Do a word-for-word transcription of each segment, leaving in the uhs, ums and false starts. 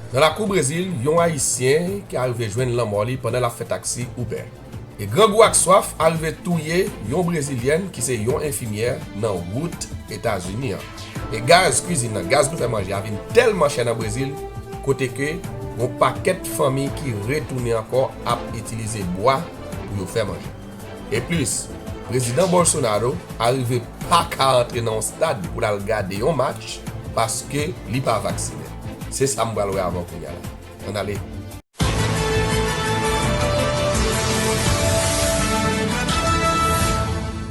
Nan lakou Brezil, yon Ayisyen ki arive jwenn lanmò li pandan l ap fè taksi Uber. E grangou ak swaf arive touye yon Brezilyèn ki se yon enfimyè nan wout Etazini an. E gaz kwizin nan, gaz pou fè manje a vin tèlman chè nan Brezil, kote ke yon pakèt fanmi ki retounen ankò ap itilize bwa pou yo fè manje. E plis, Prezidan Bolsonaro arive pa ka antre nan yon stad pou l al gade yon match paske li pa vaksinen. Se sa m pral wè avè w kounye a la. Ann ale.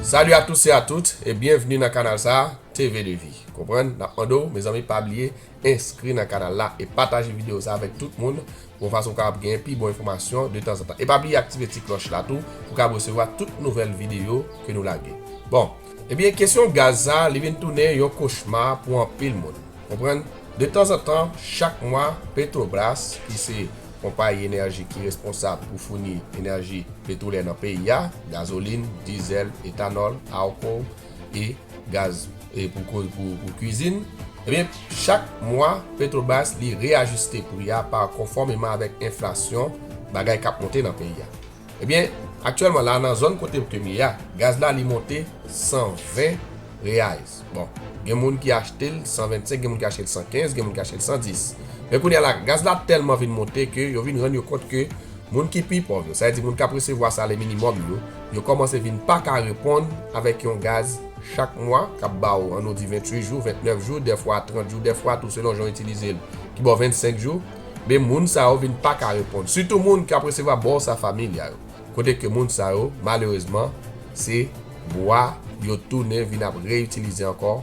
Salut à tous et à toutes et bienvenue nan kanal sa, T V de Vie. Konprann? N ap mande w, mezanmi, pa bliye enskri nan kanal la e pataje videyo sa avèk tout moun, yon fason w kapab genyen pi bon enfòmasyon de tanzantan. E pa bliye aktive ti klòch la tou pou w kapab resevwa tout nouvèl videyo ke nou lage. Bon, ebyen, kesyon gaz sa, li vin tounen yon kochma pou anpil moun. Konprann? De tanzantan, chak mwa, Petrobras, ki se konpayi enèji ki responsab pou founi enèji petwolè nan peyi a, gazolin, dizèl, etanòl, alkòl e gaz e pou, pou, pou, pou kwizin, ebyen, chak mwa, Petrobras li reyajiste pri a pa konfòmeman avèk enflasyon, bagay k ap monte nan peyi a. Ebyen, aktyèlman la, nan zòn kote ke m ye a, gaz la li monte san ven reais. Bon, gen moun ki achte l san vennsenk, gen moun ki achte l san kenz, gen moun ki achte l san dis. Men kounye a la, gaz la tèlman vin monte ke yo vin rann yo kont ke moun ki pi pòv yo, sa vle di moun k ap resevwa salè minimòm yo, yo kòmanse vin pa ka reponn avèk yon gaz chak mwa k ap ba w, ann nou di venntuit jou, ventnèf jou, dèfwa trant jou, dèfwa tou selon jan w itilize l, ki ba w vennsenk jou, men moun sa yo vin pa ka reponn. Sitou moun k ap resevwa Bolsa Família yo, kote ke moun sa yo, malerezman, se bwa yo tounen vin ap reyitilize ankò,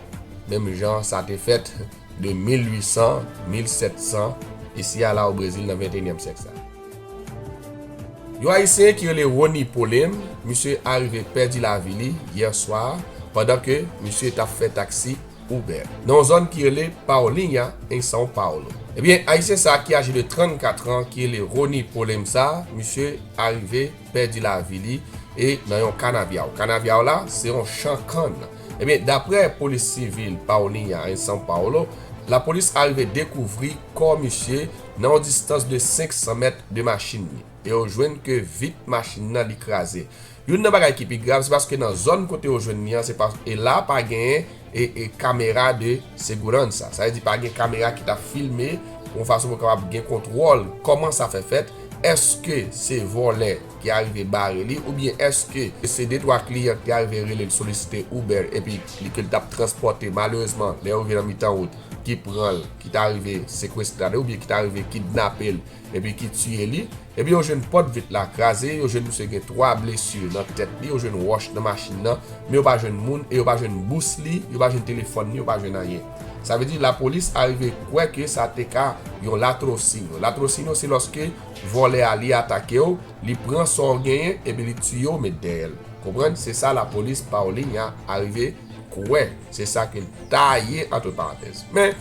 menm jan sa te fèt de mil uit san, mil sèt san, isi a la o Brezil nan venteyinyèm syèk sa. Yon Ayisyen ki rele Rony Polem, misye arive pèdi lavi li yè swa, pandan ke misye t ap fè taksi Uber, nan yon zòn ki rele Paulínia, en São Paulo. Ebyen, Ayisyen sa ki aje de trannkat an, ki rele Rony Polem sa, misye arive pèdi lavi li e nan yon kanavyaw. Kanavyaw la, se yon chan kann. Ebyen, daprè polis sivil Paulínia, en São Paulo, lapolis arive dekouvri kò misye nan yon distans de senk san mèt de machin li. E yo jwenn ke vit machin nan li kraze. Youn nan bagay ki pi grav, se paske nan zòn kote yo jwenn li an, se pa, e la pa genyen e, e kamera de segurança. Sa vle di pa gen kamera ki t ap filme yon fason pou kapab gen kontwòl kòman sa fè fèt. Èske se vòlè ki arive bare li, oubyen èske se de twa kliyan ki te arive rele l, solisite Uber, epi li ke l t ap transpòte, malerezman, lè yo rive nan mitan wout, ki pran l, ki ta rive sekwestre l, oubyen ki ta rive kidnape l, epi ki tiye li? Ebyen, yo jwenn pòt vit la kraze, yo jwenn misye gen twa blesi nan tèt li, yo jwenn wòch nan machin nan, men yo pa jwenn moun e yo pa jwenn bous li, yo pa jwenn telefòn li, yo pa jwenn anyen. Sa vle di lapolis arive kwè ke sa te ka yon latrocinio. Latrocinio se lòske vòlè a li atake w, li pran sa w genyen, epi li tiye w met dèyè l. Konprann? Se sa lapolis Paulínia arive kwè. Se sa ke l ta ye, antre parantèz. Men,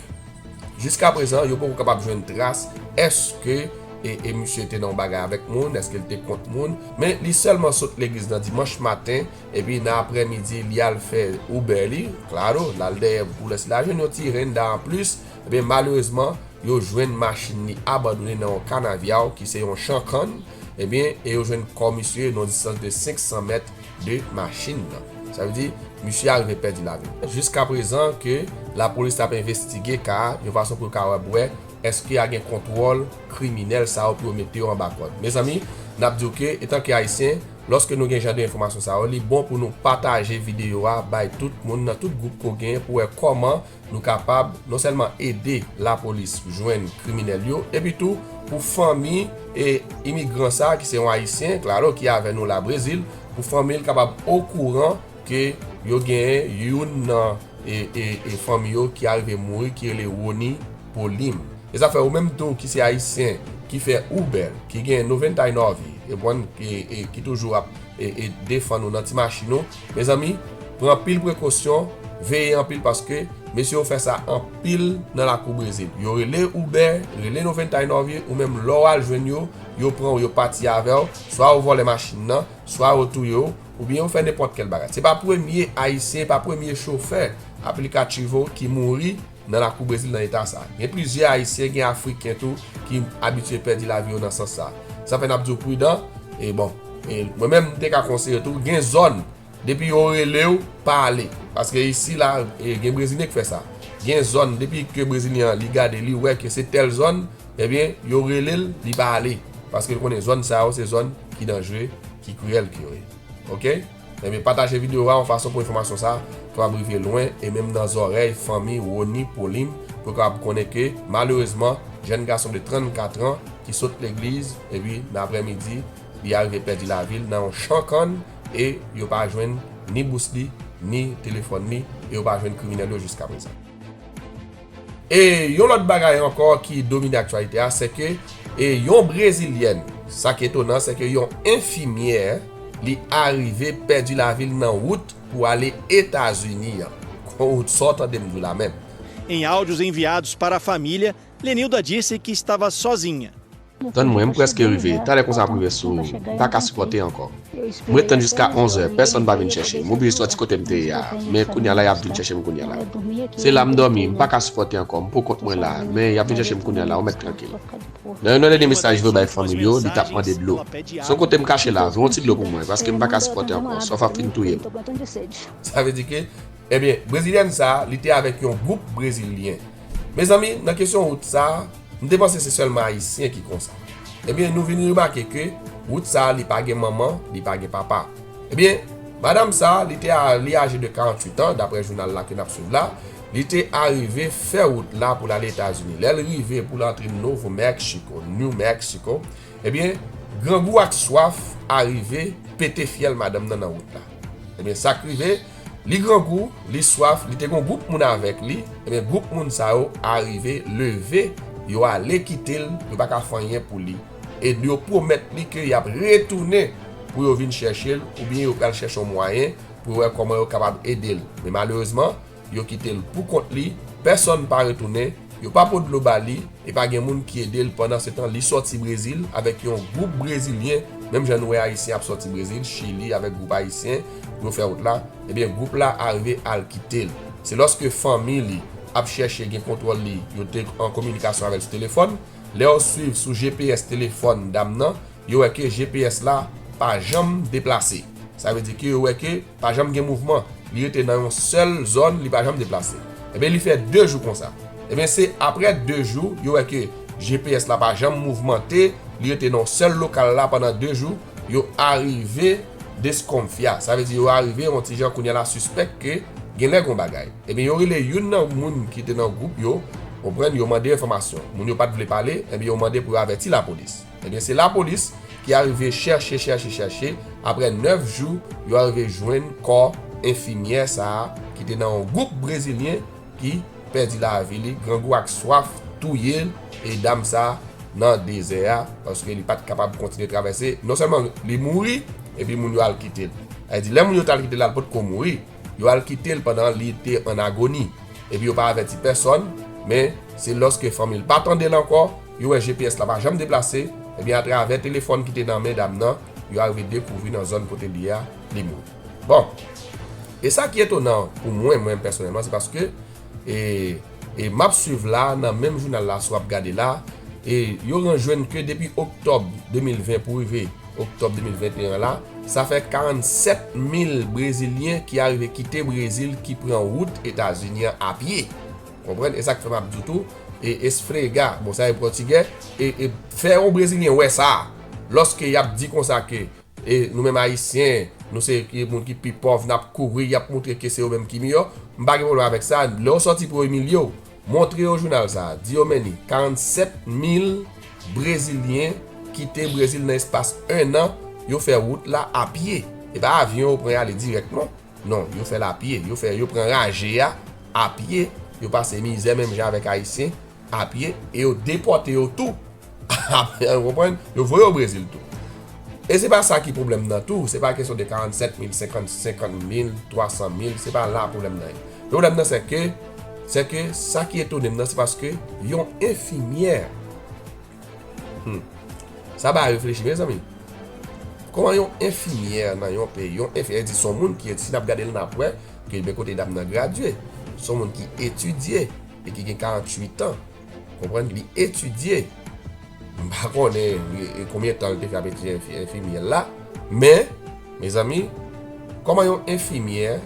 jiska prezan, yo poko kapab jwenn tras èske e, e misye te nan yon bagay avèk moun, èske l te kont moun. Men li sèlman sot legliz nan dimanch maten, epi nan aprèmidi, li al fè Uber li, claro, l al dèyè pou lè si l al jwenn yon ti renda anplis. Ebyen, malerezman, yo jwenn machin li abandone nan yon kanavyaw ki se yon chan kann, ebyen, e yo jwenn kò misye nan yon distans de senk san mèt de machin nan. Sa vle di, misye arive pèdi lavi l. Jiska prezan ke lapolis ap envestige ka a, yon fason pou yo kapab wè èske a gen kontwòl kriminèl sa yo pou yo mete yo anba kòd. Mezanmi, n ap di w ke, etanke Ayisyen, lòske nou gen jan de enfòmasyon sa yo, li bon pou nou pataje videyo a bay tout moun nan tout gwoup ke w genyen pou wè kòman nou kapab non sèlman ede lapolis jwenn kriminèl yo, epi tou pou fanmi e imigran sa a ki se yon Ayisyen, claro, ki avè nou la Brezil, pou fanmi l kapab okouran ke yo genyen youn nan e, e, e fanmi yo ki arive mouri, ki rele Rony Polem. E sa fè ou menm tou ki se Ayisyen, ki fè Uber, ki gen noventa e nove, e bon, e, e ki toujou ap e, e defann ou nan ti machin ou. Mezanmi, pran anpil prekosyon, veye anpil paske mesye yo fè sa anpil nan lakou Brezil. Yo rele Uber, rele noventa e nove, ou menm lè w al jwenn yo, yo pran w, yo pati avè w, swa yo vòlè machin nan, swa yo touye w, oubyen yo fè nenpòt kèl bagay. Se pa premye Ayisyen, pa premye chofè aplikativo ki mouri nan lakou Brezil nan eta sa. Gen plizyè Ayisyen, gen Afriken tou ki abitye pèdi lavi yo nan sans sa. Sa fè n ap di w pridan, e bon, e mwen menm m te ka konseye tou, gen zòn, depi yo rele w, pa ale. Paske isi la, e, gen Brezilyen k fè sa. Gen zòn, depi ke Brezilyen an, li gade, li wè ke se tèl zòn, ebyen, yo rele l, li pa ale. Paske l konnen zòn sa yo, se zòn ki danjere, ki kriyèl ke yo ye. Oke? Ebyen, pataje videyo a yon fason pou enfòmasyon sa a kapab rive lwen e menm nan zòrèy fanmi Rony Paulin pou yo kapab konnen ke, malerezman, jèn gason de trannkat an ki sot legliz, epi nan aprèmidi, li arive pèdi lavi l nan yon chan kann e yo pa jwenn ni bous li, ni telefòn li, e yo pa jwenn kriminèl yo jiskaprezan. E yon lòt bagay ankò ki domine aktyalite a, se ke, e, yon brezilyèn, sa ki etonan, se ke yon enfimyè, li arive pèdi lavi l nan wout pou ale Etazini an. Yon wout sa w tande m di w la menm. Em áudios enviados para a família, Lenilda disse que estava sozinha. Tann mwen, m prèske rive. Talè konsa ap rive sou ou. M pa ka sipòte ankò. M ret tann jiska onzè, pèsonn pa vin chèche m. M oblije sòti kote m te ye a. Men kounye a la, y ap vin chèche m kounye a la. Se la m dòmi, m pa ka sipòte ankò. M poukont mwen la. Men y ap vin chèche m kounye a la, ou mèt trankil. Nan youn nan dènye mesaj li voye bay fanmi l yo, li t ap mande dlo. Se yon kote m kache la, voye yon ti dlo pou mwen, paske m pa ka sipòte ankò. Swaf ap fin touye m. Sa vle di ke, ebyen, brezilyèn sa a, li te avèk yon gwoup brezilyen. Mezanmi, nan kesyon wout sa a, m te panse se sèlman Ayisyen ki konsa. Ebyen, nou vin remake ke wout sa a, li pa gen manman, li pa gen papa. Ebyen, madanm sa a, li te a, li aje de karanntuit an, daprè jounal la ke n ap swiv la, li te arive fè wout la pou l ale Etazini. Lè l rive pou l antre Novo Mexico, New Mexico, ebyen, grangou ak swaf arive pete fyèl madanm nan nan wout la. Ebyen, sa k rive, li grangou, li swaf, li te gen yon gwoup moun avèk li. Ebyen, gwoup moun sa yo arive leve, yo ale kite l, yo pa ka fè anyen pou li. E yo pwomèt li ke y ap retounen pou yo vin chèche l, oubyen yo pral chèche yon mwayen pou yo wè kòman yo kapab ede l. Men malerezman, yo kite l pou kont li, pèsonn pa retounen, yo pa pot dlo ba li, e pa gen moun ki ede l. Pandan se tan, li sòti Brezil avèk yon gwoup brezilyen, menm jan nou wè Ayisyen ap sòti Brezil, Chili avèk gwoup Ayisyen pou yo fè wout la, ebyen, gwoup la arive al kite l. Se lòske fanmi li ap chèche gen kontwòl li, yo te an kominikasyon avè l sou telefòn. Lè yo swiv sou G P S telefòn dam nan, yo wè ke G P S la pa janm deplase. Sa vle di ke yo wè ke pa janm gen mouvman. Li rete nan yon sèl zòn, li pa janm deplase. Ebyen, li fè de jou konsa. Ebyen, se aprè de jou, yo wè ke G P S la pa janm mouvmante, li rete nan yon sèl lokal la pandan de jou, yo arive deskonfya. Sa vle di yo arive yon ti jan kounye a la sispèk ke genlè gon bagay. Ebyen, yo rele youn nan moun ki te nan gwoup yo, konprann, yo mande enfòmasyon. Moun yo pa t vle pale, ebyen, yo mande pou yo avèti lapolis. Ebyen, se lapolis ki arive chèche, chèche, chèche. Aprè nèf jou, yo arive jwenn kò enfimyè sa a ki te nan yon gwoup brezilyen ki pèdi lavi li, grangou ak swaf touye l, e dam sa a nan dezè a, paske li pa t kapab kontinye travèse. Non sèlman li mouri, epi moun yo al kite l. Sa vle di, lè moun yo t al kite l la, li potko mouri. Yo al kite l pandan li te an agoni. Epi yo pa avèti pèsonn, men se lòske fanmi l pa tande l ankò, yo wè G P S la pa janm deplase, ebyen atravè telefòn ki te nan men dam nan, yo arive dekouvri nan zòn kote li ye a, li mouri. Bon, e sa ki etonan pou mwen, mwen pèsonèlman, se paske, e, e m ap swiv la, nan menm jounal la, si w ap gade la, e yo rann jwenn ke depi oktòb de mil ven pou rive oktòb de mil venteyen la, sa fè karannsèt mil brezilyen ki arive kite Brezil, ki pran wout Etazini an apye. Konprann? E sa k fè m ap di w tou, e esfrega, bon, sa e pòtigè, e, e fè yon brezilyen wè sa, lòske y ap di konsa ke, e nou menm ayisyen, nou se ki moun ki pi pòv, n ap kouri, y ap montre ke se yo menm ki miyò, m pa gen pwoblèm avèk sa, lè w sòti pou yo imilye w, montre yo jounal sa a, di yo, men ni karannsèt mil brezilyen kite Brezil nan espas en an, yo fè wout la apye. E pa avyon yo pran y ale dirèk, non. Non, yo fè l apye. Yo fè, yo pran raje a apye. Yo pase mizè menm jan avèk ayisyen apye. E yo depòte yo tou. Apre, ou konprann? Yo voye yo Brezil tou. E se pa sa ki pwoblèm nan tou. Se pa kesyon de karannsèt mil, senkant, senkant mil, twa san mil. Se pa la pwoblèm nan ye. Pwoblèm nan, se ke, se ke sa ki etone m nan, se paske yon enfimyè. Hmm. Sa ba reflechi, mezanmi. Kòman yon enfimyè nan yon peyi, yon enfimyè, di se yon moun ki, si n ap gade l, n ap wè ke, men kote dam nan gradye. Se yon moun ki etidye. e ki gen karanntuit an. Konprann? Li etidye. M pa konnen e, e konbyen tan l te fè ap etidye enfi-, enfimyè la. Men, mezanmi, kòman yon enfimyè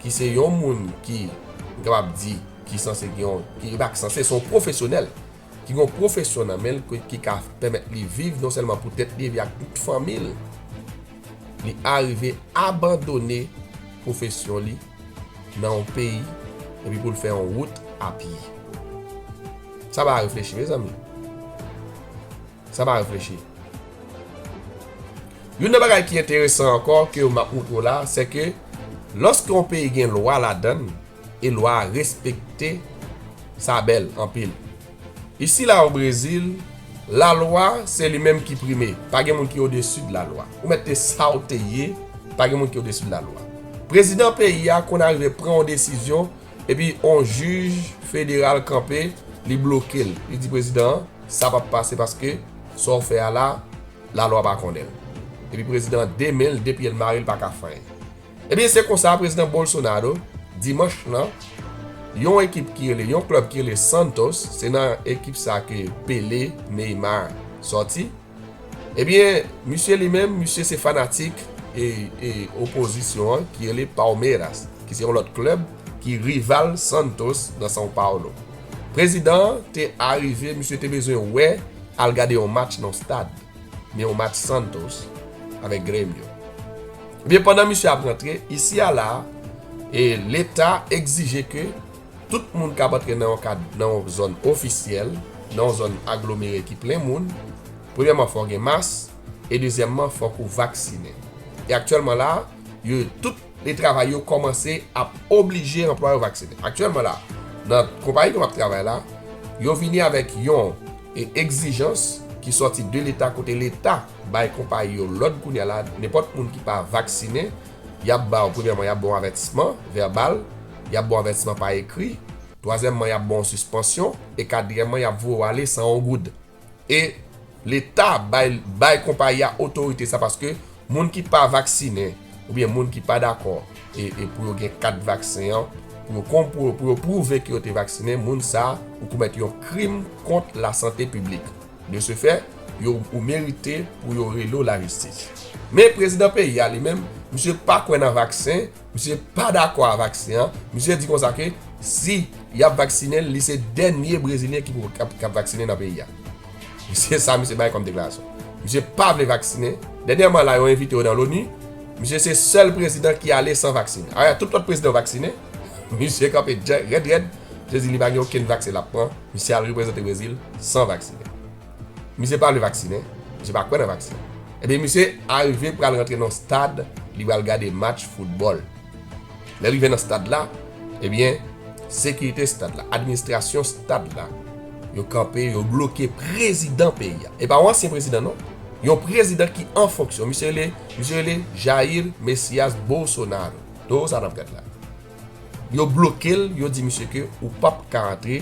ki se yon moun ki, m kapab di, ki sanse gen yon, ki pa sanse, se yon pwofesyonèl, ki gen yon pwofesyon nan men l, ki, ki ka pèmèt li viv non sèlman pou tèt li, epi ak tout fanmi l. Li arive abandone pwofesyon li nan yon peyi, epi pou l fè yon wout a pye. Sa pa reflechi, mezanmi. Sa pa reflechi. Youn nan bagay ki enteresan ankò ke m ap montre w la, se ke lòske yon peyi gen lwa ladan l, e lwa a respekte, sa bèl anpil. Isi la o Brezil, lalwa se li menm ki prime. Pa gen moun ki odesi de lalwa. Ou mèt te sa w te ye, pa gen moun ki odesi de lalwa. Prezidan peyi a konn arive pran yon desizyon, epi yon jij federal kanpe, li bloke l. Li di prezidan an, sa p ap pase paske sa w fè a la, lalwa pa konnen l. Epi prezidan an de men l, de pye l mare, l pa ka fè anyen. Ebyen, se konsa prezidan Bolsonaro, dimanch lan, yon ekip ki rele, yon klèb ki rele Santos, se nan ekip sa ke Pele, Neymar sòti. Ebyen, misye li menm, misye se fanatik e, e opozisyon an ki rele Palmeiras, ki se yon lòt klèb ki rival Santos nan São Paulo. Prezidan an te arive, misye te bezwen wè, al gade yon match nan stad, men yon match Santos avèk Grêmio. Ebyen, pandan misye ap rantre, isi a la, e Leta egzije ke tout moun k ap antre nan yon kad, nan yon zòn ofisyèl, nan yon zòn aglomere ki plen moun, premyèman, fò w gen mas, e dezyèmman, fòk ou vaksinen. E aktyèlman la, yo, tout e travay yo kòmanse ap oblije anplwaye yo vaksinen. Aktyèlman la, nan konpayi ke m ap travay la, yo vini avèk yon, e, egzijans ki sòti de Leta, kote Leta bay konpayi yo lòd kounye a la, nenpòt moun ki pa vaksinen, y ap ba w, premyèman, y ap ba w avètisman vèbal, y ap ba w avètisman pa ekri, twazyèmman, y ap ba w sispansyon, e katriyèmman, y ap voye w ale san yon goud. E Leta bay, bay konpayi a otorite sa, paske moun ki pa vaksinen, oubyen moun ki pa dakò, e, e pou yo gen kat vaksen an, pou yo kon-, pou, pou yo pwouve ke yo te vaksinen, moun sa a, ou komèt yon krim kont lasante piblik. De ce fait, yo, ou merite pou yo rele w lajistis. Men prezidan peyi a li menm, misye pa kwè nan vaksen, misye pa dakò a vaksen an. Misye di konsa ke si y ap vaksinen l, li se dènye Brezilyen ki pou, k ap, k ap vaksinen nan peyi a. Se sa misye bay kòm deklarasyon. Misye pa vle vaksinen. Dènyèman la, yo envite yo nan loni. Misye se sèl prezidan ki ale san vaksinen. Ayè, tout lòt prezidan yo vaksinen. Misye kanpe djè-, rèd rèd. Misye di li pa gen okenn vaksen l ap pran. Misye al reprezante Brezil san vaksinen. Misye pa vle vaksinen. Misye pa kwè nan vaksen. Ebyen, misye arive pral rantre nan stad, li pral gade match foutbòl. Lè l rive nan stad la, ebyen, sekirite stad la, administrasyon stad la, yo kanpe, yo bloke prezidan peyi a. E pa yon ansyen prezidan, non. Yon prezidan ki an fonksyon. Misye rele, misye rele Jair Messias Bolsonaro. Toro sa n ap gad la. Yo bloke l, yo di misye ke ou p ap ka antre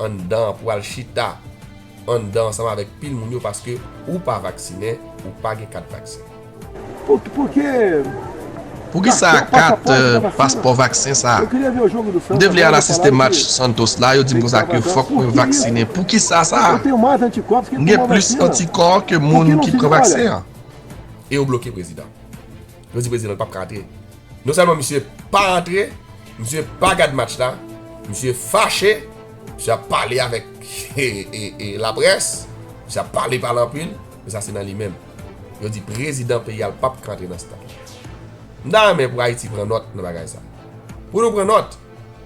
anndan an pou al chita anndan ansanm avèk pil moun yo, paske ou pa vaksinen, ou pa gen kat vaksen. Pou, pou ki, Poukisa kat, eh, paspò vaksen sa a? M te vle al asiste match Santos la, yo di m konsa ke fòk mwen vaksinen. Poukisa sa a? M gen plis antikò ke moun ki pran vaksen an. E yo bloke prezidan. Yo di prezidan p ap ka antre. Non sèlman misye pa antre, misye pa gad match la, misye fache, misye ap pale avèk e, e, e, laprès, misye ap pale, pale anpil, men sa se nan li menm. Yo di prezidan peyi a l p ap ka antre nan stad la. M ta renmen pou Ayiti pran nòt nan bagay sa. Pou nou pran nòt,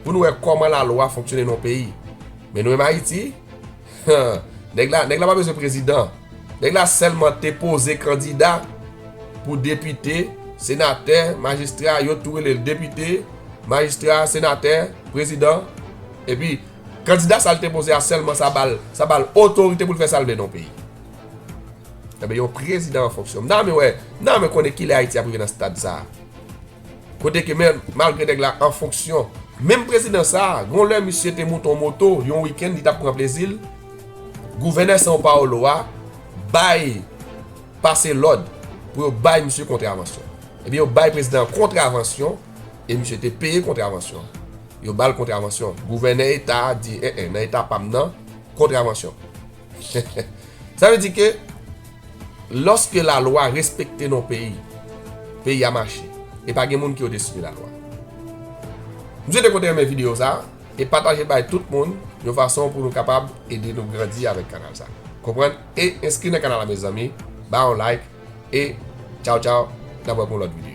pou nou wè kòman lalwa fonksyone nan yon peyi. Men nou menm Ayiti, nèg la, nèg la pa bezwen prezidan. Nèg la sèlman te poze kandida pou depite, senatè, majistra, yo tou rele l depite, majistra, senatè, prezidan. Epi, kandida sa l te poze a sèlman sa ba l, sa ba l otorite pou l fè sa l vle nan yon peyi. Enben, yon prezidan an fonksyon. M ta renmen wè, m ta renmen konnen kilè Ayiti ap rive nan stad sa a. Kote ke men, malgre nèg la an fonksyon, menm prezidan sa a, gon lè misye te moute yon moto, yon wikenn, li t ap pran plezi l, gouvènè São Paulo a bay, pase lòd pou yo bay misye kontravansyon. Ebyen, yo bay prezidan an kontravansyon, e misye te peye kontravansyon an. yo ba l kontravansyon. Gouvènè eta a di, en, en, nan eta pa m nan, kontravansyon. Sa vle di ke, lòske lalwa respekte nan peyi, peyi a mache. E pa gen moun ki odesi de lalwa. M swete ke w te renmen videyo sa a, e pataje bay tout moun, yon fason pou nou kapab ede nou grandi avèk kanal sa. Konprann? E enskri nan kanal la, mezanmi, ba yon like, e tchaw tchaw, n ap wè pou yon lòt videyo.